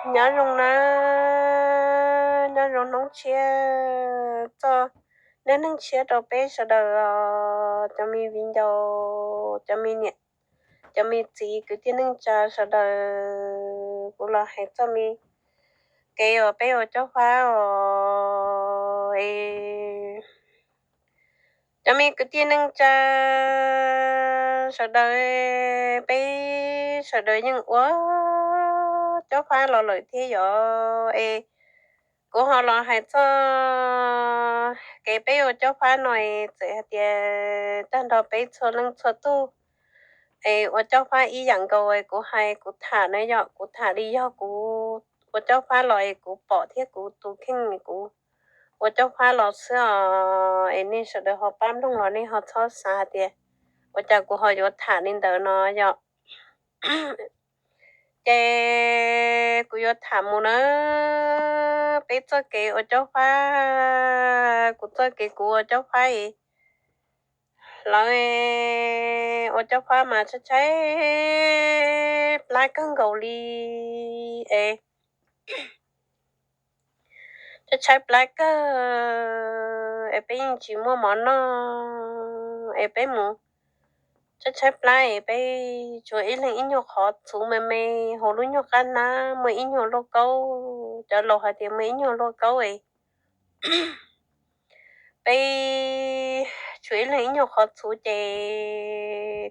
Nyob zoo na, nyob zoo hnub tshiab, txoj neej neeg tshiab rau peb sawv daws os, cov me viv ncaus, cov me niam, cov me txiv, kwv tij neej tsa sawv daws. Kuv los hais txoj me kev uas peb ua caub fab os. Cov me kwv tij neej tsa sawv daws, peb sawv daws yeej ua caub fab los lawm thiab yom. Es kuv ho los hais txog kev peb ua caub fab no es txawm hais tias tag nrho peb txhua leej txhua tug es ua caub fab ib yam nkaus es kuv hais kuv tham na yom, kuv tham li yog kuv ua caub fab los es kuv pom thiab kuv tus kheej kuv ua caub fab los xwb os. Es nej sawv daws ho pab mloog los nej ho txhob xav hais tias ua cas kuv ho yuav tham li ntawd no yom. Ces kuv yuav tham mus na, peb txoj kev ua caub fab, kuv txoj kev kuv ua caub fab es lawv ua caub fab mas tshaib tshaib plab kawg nkaus li es tshaib tshaib plab kawg es peb yeej tsis muaj mov noj es peb mus tshaib tshaib plab es peb tshuav ib leeg ib nyuag qhov txhuv me me hauv lub nyuag qab hnab, muaj ib nyuag lauj kaub, cov laus hais tias muaj ib nyuag lauj kaub es peb tshuav ib leeg ib nyuag qhov txhuv ces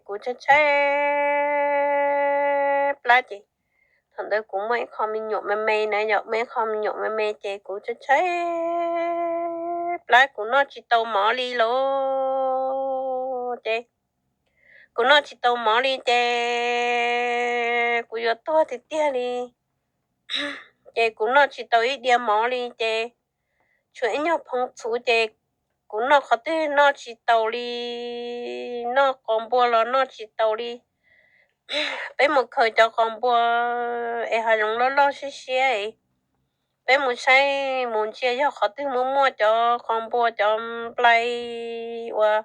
kuv tshaib tshaib plab ces thaum ntawd kuv muaj ib qho me nyuam me me na yom, muaj ib qho me nyuam me me ces kuv tshaib tshaib plab kuv noj tsis tau mov li lauj. Ces kuv noj tsis tau mov li ces kuv yuav tuag tiag tiag li. Ces kuv noj tsis tau ib diav mov li ces tshuav ib nyuag phoov txhuv ces kuv noj qhov twg noj tsis tau li, noj qos npua los noj tsis tau li. Peb mus khaws cov qos npua es hav zoov loj loj siab siab es peb mus saib mus ntsia yog qhov twg muaj muaj cov qos npua cov nplai uas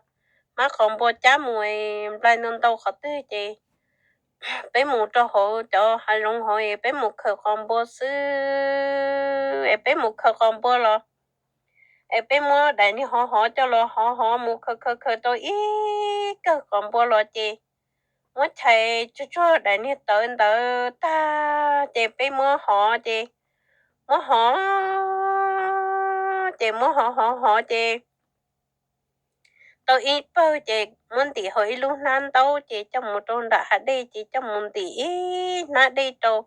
hmab qos npua cab mus es nplai ntau ntau qhov twg ces peb mus rau hauv cov hav zoov hauv es peb mus khaws qos npua xwb es peb mus khaws qos npua los es peb muab daim niag hov hov coj los hov hov mus khaws khaws khaws tau ib kawm qos npua los ces muab chais tsuag tsuag daim niag tawv ntawd tag ces peb muab hov ces muab hov ces muab hov hov hov ces tau ib pawg ces muab ntim hauv ib lub hnab ntaub ces coj mus rau nram hav dej ces coj mus ntim ib hnab dej rau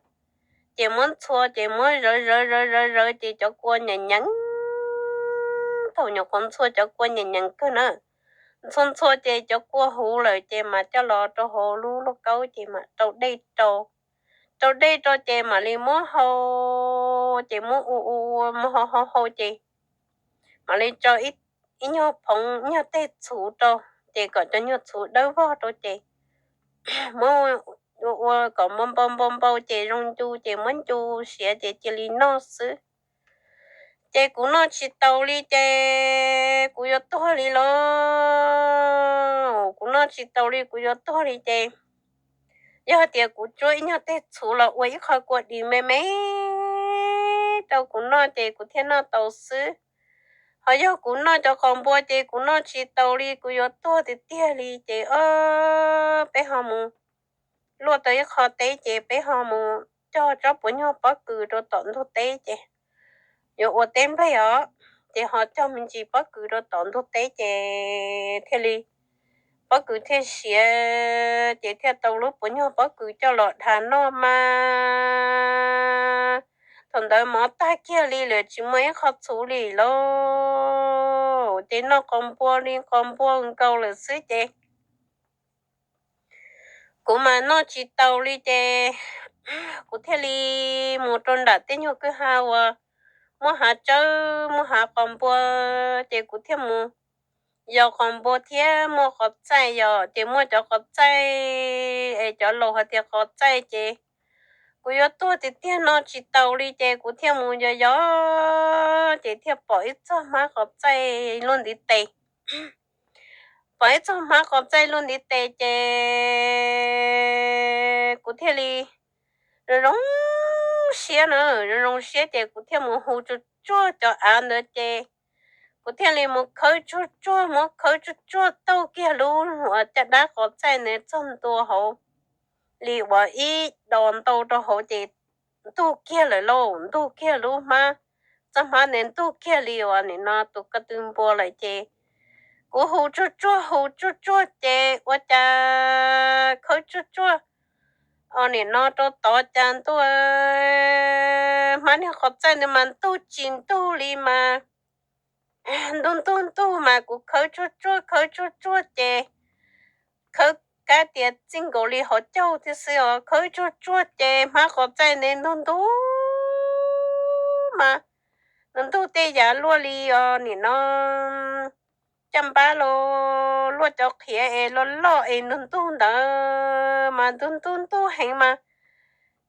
ces muab ntxhua ces muab zawv zawv zawv zawv zawv ces cov kua nyeem nyeem, thaum nyuam qhuav ntxhua cov kua nyeem nyeem kawg na, ntxhua ntxhua ces cov kua huv lawm ces mas coj los rau hauv lub lauj kaub ces mam rau dej rau, rau dej rau ces mam li muab hau, ces muab ua ua ua muab hau hau hau ces mam li tso ib nyuag phoov nyuag tej txhuv rau, ces kom cov nyuag txhuv dawb vog rau ces muab ua ua kom npau npau npau npau ces zoo ncu ces muab ncu siav ces cia li noj xwb. Ces kuv noj tsis taus li ces kuv yuav tuag li lauj, kuv noj tsis taus li kuv yuav tuag li ces yog hais tias kuv tsuab ib nyuag tej txhuv los ua ib qho kua dis me me rau kuv noj ces kuv thiaj noj tau xwb. Ho yog kuv noj cov qos npua ces kuv noj tsis taus li kuv yuav tuag tiag tiag li ces o, peb ho mus luaj tau ib qho teb ces peb ho mus cog tsob puav nyuag pob kws rau tom ntug teb ces yuav ua teb nplej os, ces ho cog me ntsis pob kws rau tom ntug teb ces thiaj li pob kws thiaj siav ces thiaj tau lub puav nyuag pob kws coj los dhas noj mas. Thaum ntawd mov tag kiag li lawm tsis muaj ib qho txhuv li lauj, ces noj qos npua li qos npua nkaus lawm xwb ces kuv mas noj tsis taus li ces kuv thiaj li mus rau nram tej nyuag kwj ha uas muaj hav tsawb muaj hav qos npua, ces kuv thiaj mus yos qos npua thiab muaj qos txaij yom, ces muaj cov qos txaij es cov laus hais tias qos txaij ces kuv yuav tuag tiag tiag noj tsis taus li ces kuv thiaj mus yos yos ces thiaj pom ib txoj hmab qos txaij luaj ntiv tes. Pom ib txoj hmab qos txaij luaj ntiv tes ces kuv thiaj li zoo zoo siab na, zoo zoo siab ces kuv thiaj mus hu tsuag tsuag cov av ntawd ces kuv thiaj li mus khawb tsuag tsuag, muab khawb tsuag tsuag taug kiag lub uas caj dab qhov txaij ntawd txog ntua hauv li uas ib dos ntau rau hauv ces ntug kiag lawm lauj, ntug kiag lub hmab, txoj hmab ntawd ntug kiag li uas nim no tus ko tw npua lawm ces kuv hu tsuag tsuag hu tsuag tsuag ces ua cas khawb tsuag tsuag nim no rau tod cas ntuj, hmab niag qhov txaij ntawd mas ntug tsis ntug li mas ntug ntug ntug mas kuv khawb tsuag tsuag khawb tsuag tsuag ces khawb kab tias txij nkaus li hauv caug thiab xwb os, khawb tsuag tsuag ces hmab qhov txaij ntawd ntug ntug mas ntug ntug tej yav luaj li os nim no caj npab los luaj cov qhiav es loj loj es ntug ntug ntawd mas ntug ntug ntug heev mas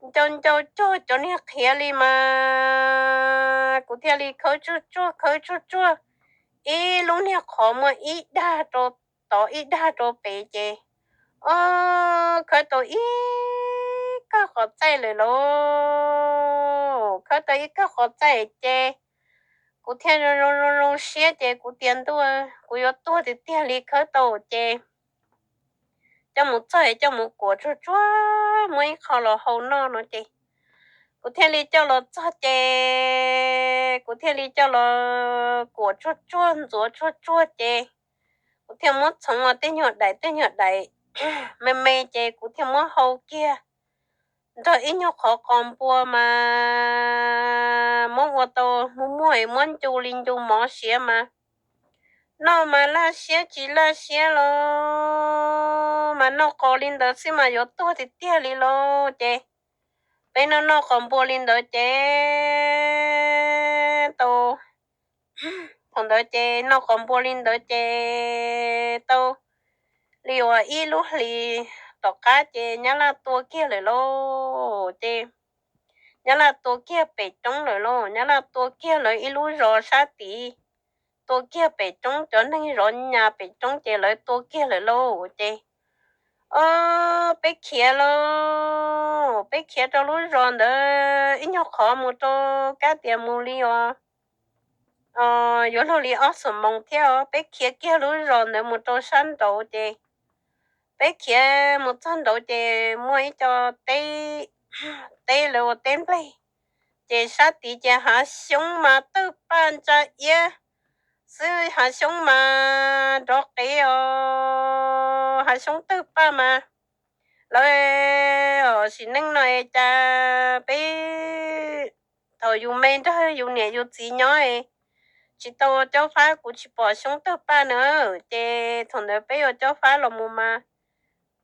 ncau ncau cuag cov niag qhiav li mas kuv thiaj li khawb tsuag tsuag khawb tsuag tsuag ib lub niag qhov muaj ib dag rau tod ib dag rau pem ces o khawb tau ib kawg qhov txaij lawm lauj, khawb tau ib kawg qhov txaij ces kuv thiaj zoo zoo zoo siab ces kuv tias ntuj, kuv yuav tuag tiag tiag li khawb tau ces coj mus txog es coj mus kuam tsuag tsuag muab ib qho los hau noj no ces kuv thiaj li coj los txog ces kuv thiaj li coj los kuam tsuag tsuag ntxuav tsuag tsuag ces kuv thiaj muab txhoov ua tej nyuag daim tej nyuag daim me me ces kuv thiaj muab hau kiag nrog ib nyuag qhov qos npua mas muab ua tau muag muag es muab ncu li ncu mov siav mas noj mas laj siab tsis laj siab los mas noj qos li ntawd xwb mas yuav tuag tiag tiag li lauj ces peb noj noj qos npua li ntawd ces tau, thaum ntawd ces noj qos npua li ntawd ces tau li uas ib lub hlis tom qab ces nyab laj tua kiag lawm lauj ces nyab laj tua kiag pem roob lawm lauj, nyab laj tua kiag lawv ib lub zos sab tid, tua kiag pem roob cov neeg zov nyas pem roob ces lawv tua kiag lawm lauj ces o peb khiav lauj, peb khiav rau lub zos ntawd ib nyuag qhov mus rau kab tias mus li os yuav luag li ob xuab moos thiab os, peb khiav kiag lub zos ntawd mus rau sab nraud ces peb khiav mus txog nraud ces muaj ib co teb, teb lawv ua teb nplej ces sab tid ces hav xyoob mas tawg paj ntsa iab xwb, hav xyoob mas nrov qev os, hav xyoob tawg paj mas lawv sim neej no es cas peb thaum yus me nrog yus niam yus txiv nyob tsis tau ua cob fab, kuv tsis pom xyoob tawg paj na ces thaum ntawd peb ua cob fab los mus mas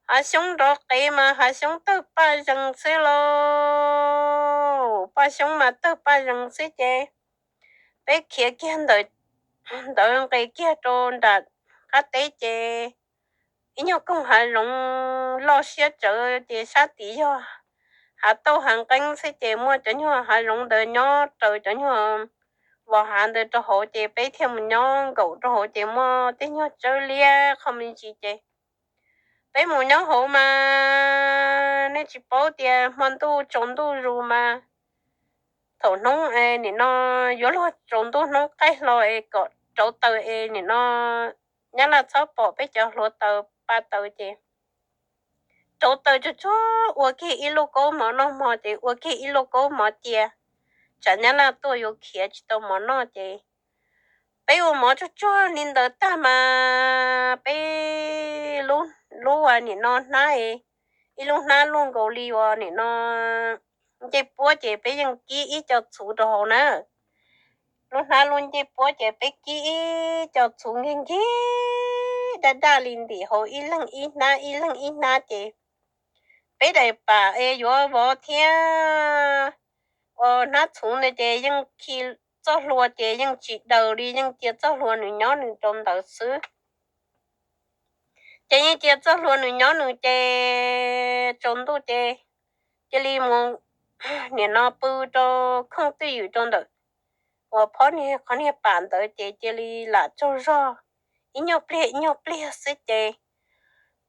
hav xyoob nrov qev mas hav xyoob tawg paj zees xwb lauj, paj xyoob mas tawg paj zees xwb ces peb khiav kiag ntawm, ntawd nqes kiag rau nram qab teb ces ib nyuag koog hav zoov loj siab tsawv ces sab tid yog hav tauj hav nqeeb xwb ces muaj cov nyuag hav zoov ntawd nyob raws cov nyuag vos hav ntawd rau hauv ces peb thiaj mus nyob nkaum rau hauv ces muaj tej nyuag tsawb liab qho me ntsis ces peb mus nyob hauv mas nej tsis paub tias hmo ntuj tsaus ntuj zus mas thaum hnub nim no yuav luag tsaus ntuj hnub qaij hlo es kom rauv taws es nim no nyab laj txhob pom peb cov hluav taws pa taws ces rauv taws tsuag tsuag ua kiag ib lub kaub mov noj hmo ces ua kiag ib lub kaub mov cia, tsam nyab laj tuaj yuav khiav tsis tau mov noj ces peb ua mov tsuag tsuag li ntawd tag mas peb lub, lub ua nim no hnab, ib lub hnab luaj nkaus li uas nim no ncej puab ces peb yeej kib ib co txhuv rau hauv na. Lub hnab lub ncej puab ces peb kib ib co txhuv nkig nkig daj daj li ntim hauv ib leeg ib hnab ib leeg ib hnab ces peb daim pam es yuav vov thiab ua hnab txhuv ntawd ces yeej khi txoj hlua ces yeej tsis daws li, yeej cia txoj hlua nws nyob nws rau ntawd xwb. Ces yeej cia txoj hlua nws nyob nws ces tsaus ntuj ces cia li mus nim no pw rau khooj twj ywm rau ntawm uas phob niag qhov niag pam ntawd ces cia li lam tsaug zog ib nyuag pliag ib nyuag pliag xwb ces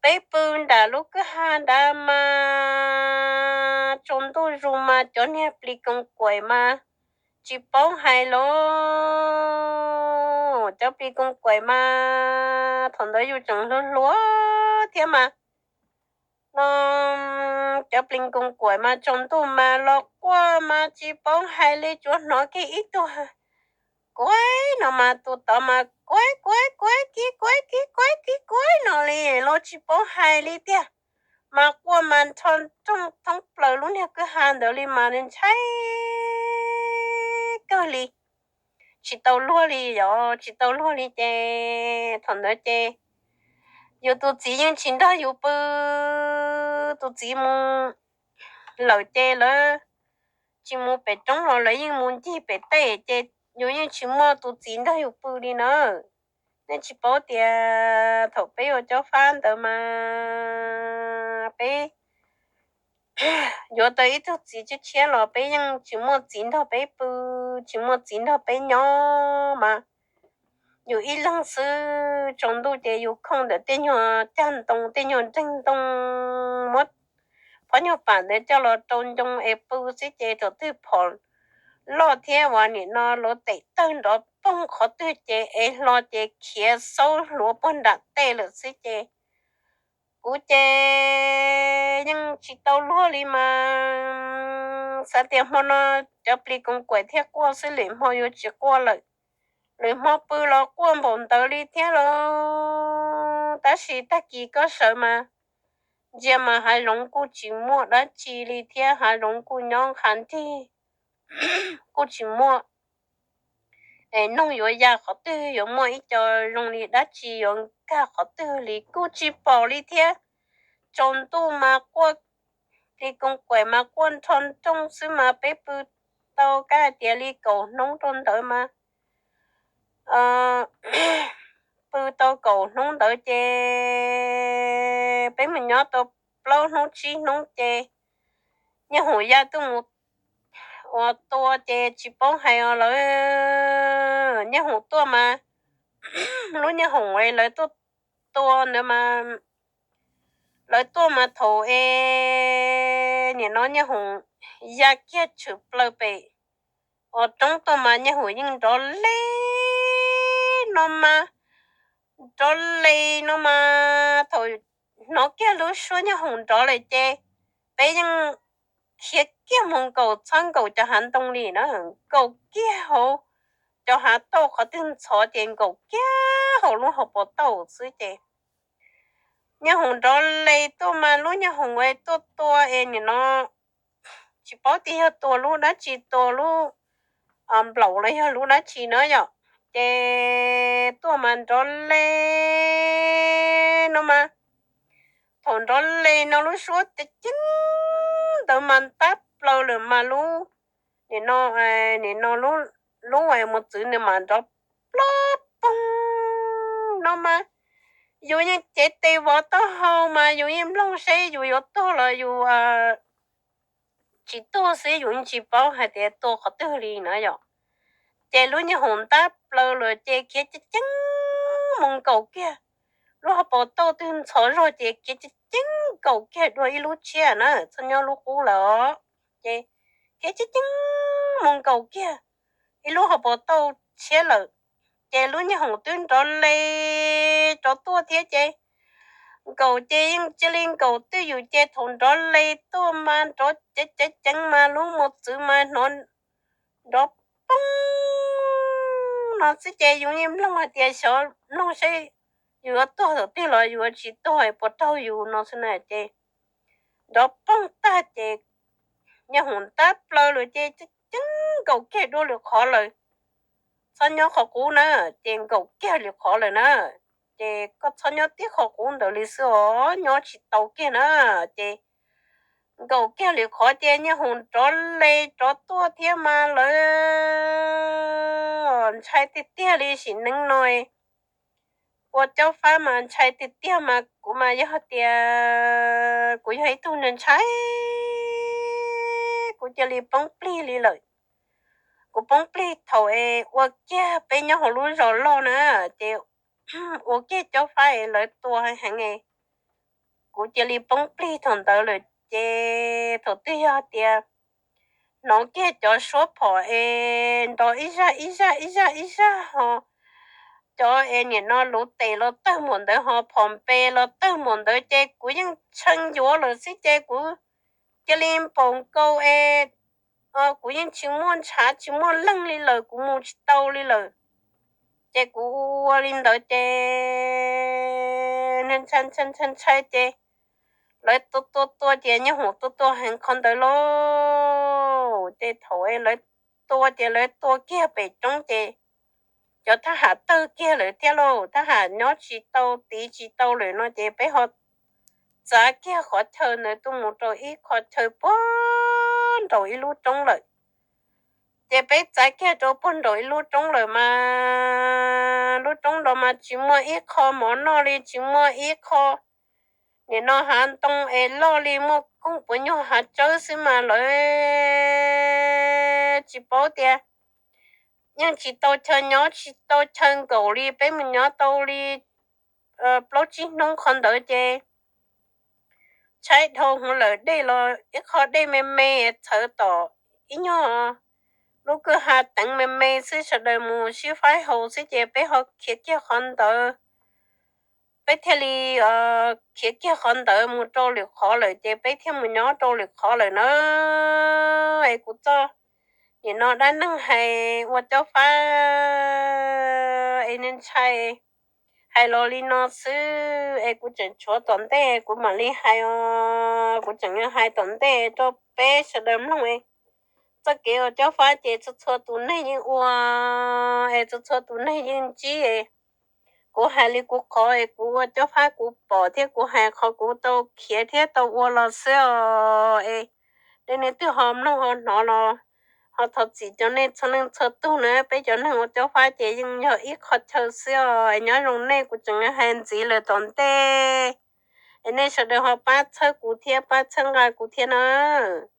Peb pw nram lub kwj ha nrad mas tsaus ntuj zus mas cov niag plis koos kaim mas tsis paub hais los. Cov plis koos kaim mas thaum ntawd yus tseem hluas hluas thiab mas no, cov plis koos kaim mas tsaus ntuj mas los quaj mas tsis paub hais li, tsuas hnov kiag ib tug kuaib no mas tus tod mas kuaib kuaib kuaib kib kuaib kib kuaib kib kuaib no li los tsis paub hais li tiag. Mas quaj mas nrho rooj thoob plaws lub niag kwj ha ntawd li mas ntshai kawg li, tsis tau luag li os, tsis tau luag li ces thaum ntawd ces yus tus txiv yeej tsis nrog yus pw. Tus txiv mus lawm ces lawv tsis mus pem roob los lawv yeej mus ncig pem tej ces yus yeej tsis muaj tus txiv nrog yus pw li na. Nej tsis paub tias thaum peb ua cob fab ntawd mas peb yuav tau ib tug txiv tshiab tshiab los peb yeej tsis muaj txiv nrog peb pw, tsis muaj txiv nrog peb nyob mas yus ib leeg xwb. Tsaus ntuj ces yus khooj ntawm tej nyuag cag ntoo, tej nyuag nreeg ntoo, muab phab nyuag pam ntawd coj los rau ncoo es pw xwb ces thaum twg phom loj thiab uas nim no luav tes tawg nrov poog qhov twg ces es hlo ces khiav xaub hluav puag nram tej lawm xwb ces kuv ces yeej tsis tau luag li mas xav tias hmo no cov plis koos kaim thiaj quaj xwb, lwm hmo yuav tsis quaj lawm. Lwm hmo pw los quaj npaum ntawd li thiab los. Tab sis tag kis koj sawv mas ntsia mas hav zoov kuj tsis muaj dab tsi li thiab, hav zoov kuj nyob qha nrig, kuj tsis muaj es noog yuav ya qhov twg, yuav muaj ib co zoo li dab tsi yuav nkag qhov twg li kuj tsis pom li thiab. Tsaus ntuj mas quaj, plis koos kaim mas quaj nrho nrooj xwb mas peb pw tau kab hais tias li kaum hnub rau ntawd mas pw tau kaum hnub ntawd ces peb mus nyob tau plaub hnub tsib hnub ces Nyiaj Hoom ya tuaj mus ua tua ces tsis paub hais os lawv. Nyiaj Hoom tuaj mas, lub Nyiaj Hoom lawv tuaj tua ntawd mas, lawv tuaj mas thaum es nim no Nyiaj Hoom ya kiag tshwm plaws pem os roob tuaj mas Nyiaj Hoom yeej nrov le no mas, nrov le no mas thaum hnov kiag lub suab Nyiaj Hoom nrov lawm ces peb yeej khiav kiag mus nkaum txhob nkaum cov hav ntoo li na, nkaum kiag hauv cov hav tauj qhov twg ntxhov ces nkaum kiag hauv lub hauv paus tauj xwb ces Nyiaj Hoom nrov le tuaj mas lub Nyiaj Hoom es tuaj tua es nim no tsis paub tias yog tua lub dab tsi, tua lub nplaum los yog lub dab tsi na yom, ces tuaj mas nrov le no mas, thaum nrov le no lub suab ceev ceev ntawd mas ntab plaws lawm mas lub, nim no, nim no lub, lub mus txwv nws mas nrov plob poog no mas yus yeej cev tes vov taub hau mas yus yeej mloog seb yus yuav tuag los yus tsis tuag xwb, yus yeej tsis paub hais tias tua qhov twg li na yom. Ces lub Nyiaj Hoom ntab plaws lawm ces khiav ceev ceev mus nkaum kiag lub hauv paus tauj twg ntxhov zog ces khiav ceev ceev nkaum kiag dua ib lub tshiab na, txhob nyob lub qub lawm os. Ces khiav ceev ceev mus nkaum kiag ib lub hauv paus tauj tshiab lawm, ces lub Nyiaj Hoom twb nrov le rov tuaj thiab ces nkaum ces yeej cia li nkaum twj ywm ces thaum nrov le tuaj mas nrov ceev ceev ceev mas lub mus txwv mas hnov nrov poog no xwb ces yus yeej mloog hais tias xyov mloog seb yus yuav tuag thaum twg los yus yuav tsis tuag puas raug yus no xwb na ces nrov poog tag ces Nyiaj Hoom ntab plaws lawm ces ceev ceev nkaum kiag dua lwm qhov lawm. Txhob nyob qhov qub na, ces nkaum kiag lwm qhov lawm na. Ces koj txhob nyob tib qhov qub ntawd li xwb os, nyob tsis tau kiag na. Ces nkaum kiag lwm qhov ces Nyiaj Hoom nrov le rov tuaj thiab mas lawv ntshai tiag tiag li sim neej no. Ua cob fab mas ntshai tiag tiag mas kuv mas yog tias kuv yog ib tug ntshai, kuv cia li poob plig li lawm. Kuv poob plig thaum es ua kiag peb nyob hauv lub zos loj na, ces ua kiag cob fab es lawv tua heev es kuv cia li poob plig thaum ntawd lawm ces thaum twg yog tias hnov kiag cov suab phom es nrov ib zaj ib zaj ib zaj ib zaj ho cov es nim no luv tes los tawg npaum ntawd ho phom npe los tawg npaum ntawd ces kuv yeej tshee yuav lawm xwb ces kuv cia li npaum nkaus es kuv yeej tsis muaj ntshav tsis muaj leeg li lawm, kuv mus tsis tau li lawm. Ces kuv ua li ntawd ces ntshai ntshai ntshai ces lawv tua tua tua ces nyuj hoom tua tua heev qhov ntawd lauj. Ces thaum lawv tua ces lawv tua kiag pem roob ces cov thab ham tawg kiag lawm thiab lauj, thab ham nyob tsis tau tiv tsis tau lawm no ces peb ho txav kiag qhov chaw ntawd tuaj mus rau ib qho chaw puag nraum ib lub roob lawm. Ces peb txav kiag rau puag nraum ib lub roob lawm mas lub roob nrad mas tsis muaj ib qho mov noj li, tsis muaj ib qho nim no hav ntoo es loj li, muaj kooj puav nyuag hav tsawb xwb mas lawv tsis paub tias yeej tsis tau chaw nyob tsis tau chaw nkaum li, peb mus nyob tau li plaub tsib hnub qhov ntawd ces tshaib dhau hwv lawm, dej los ib qho dej me me txhawv tom ib nyuag lub kwj ha teev me me xwb, sawv daws mus sib faib haus xwb ces peb ho khiav kiag qhov ntawd. Peb thiaj li khiav kiag qhov ntawd mus rau lwm qhov lawm ces peb thiaj mus nyob rau lwm qhov lawm na. Es kuv txoj nim no dab neeg hais ua cob fab es ntshai, hais los li no xwb es kuv tseem tshuav tom ntej kuv mam li hais os. Kuv tseem hais tom ntej rau peb sawv daws mloog txoj kev ua cob fab ces txhua txhua tus neeg yeej ua es txhua txhua tus neeg yeej ntsib. Kuv hais li kuv qhov es kuv ua cob fab kuv pom thiab kuv hais qhov kuv tau khiav thiab tau ua los xwb os. Es nej twg ho mloog ho hnov los ho thov txim rau nej txhua leej txhua tug na. Peb cov neeg ua cob fab ces yeej yog ib qho chaw xwb os. Es nyob zoo nej, kuv tseem hais ntxiv lawm tom ntej es nej sawv daws ho pab txhawb kuv thiab pab txhawb nqa kuv thiab nawb.